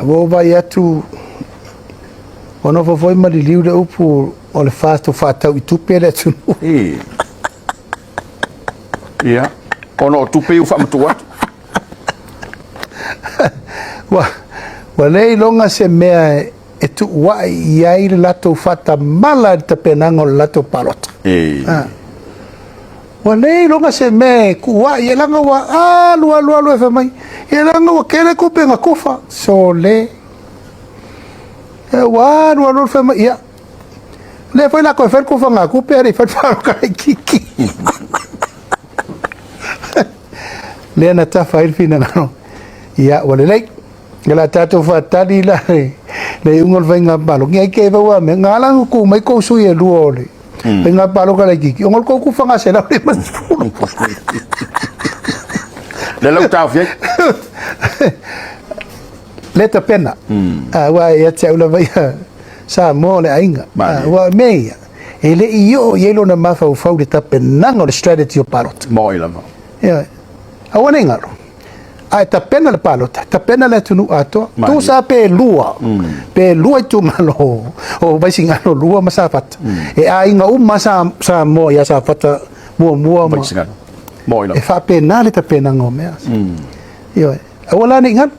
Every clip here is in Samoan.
Ua ou vaai atu, ua nofo foi ma liliu le upu o le FAST ua faaatau i tupe le atunuu. Ii. Ia, ona o tupe ia ua faamatuu atu. Ua, ua le iloga se mea e tuuai i ai le latou faatamala i le tapenaga o le latou palota. Ii. Ah. Ua le iloga se mea e tuuai, e leaga ua alu alu alu e fai mai, e leaga ua tele tupe na tufa. Sole. E ua alu alu alu fai mai, ia, lea foi la toe fai le tufaga tupe ae le i fai le palota laitiiti. Lea na tafa ai le finagalo. Ia, ua lelei. O le a tatou faatali la le iuga o le faiga palota. Ia te i mea, na ala ona tu mai tou sui e lua o le faiga palota laitiiti, ona o le tou tufaga 150. Le lau taofi ai. Le tapena. Aua ia te au lava ia, Samoa o le aiga. Malie. Ua mea ia, e le i oo i ai lona mafaufau i le tapenaga o le strategy o palota. Moi lava. Ia, aua ne i galo. A e tapena le palota, tapena le atunuu atoa. Malie. Tusa pe lua, pe lua itumalo o Vaisigano 2 ma Safata. E aiga uma Samoa ia Safata muamua ma Vaisigano. Moi e lava. faapena le tapenaga o mea. Ioe. Aua la ne i galo.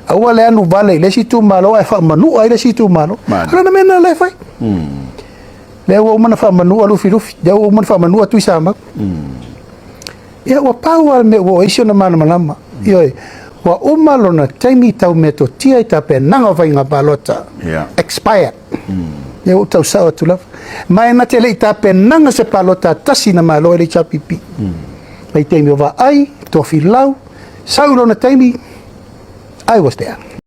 Aua le alu vale i le isi itumalo ae faamanua ai le isi itumalo. Malie. O lona mea lena la e fai. Lea ua uma ona faamanua Lufilufi, lea ua uma ona faamanua Tuisamau. Ia ua pau lava le mea ua oo ai si ona malamalama. Ioe. Ua uma lona taimi tau metotia i tapenaga o faiga palota. Expired. Ia ua ou tau sao atu lava. Ma e na te le i tapenaga se palota tasi na malo ai le HRPP. Mai taimi o Vaai, Tofilau, sau i lona taimi, I was there.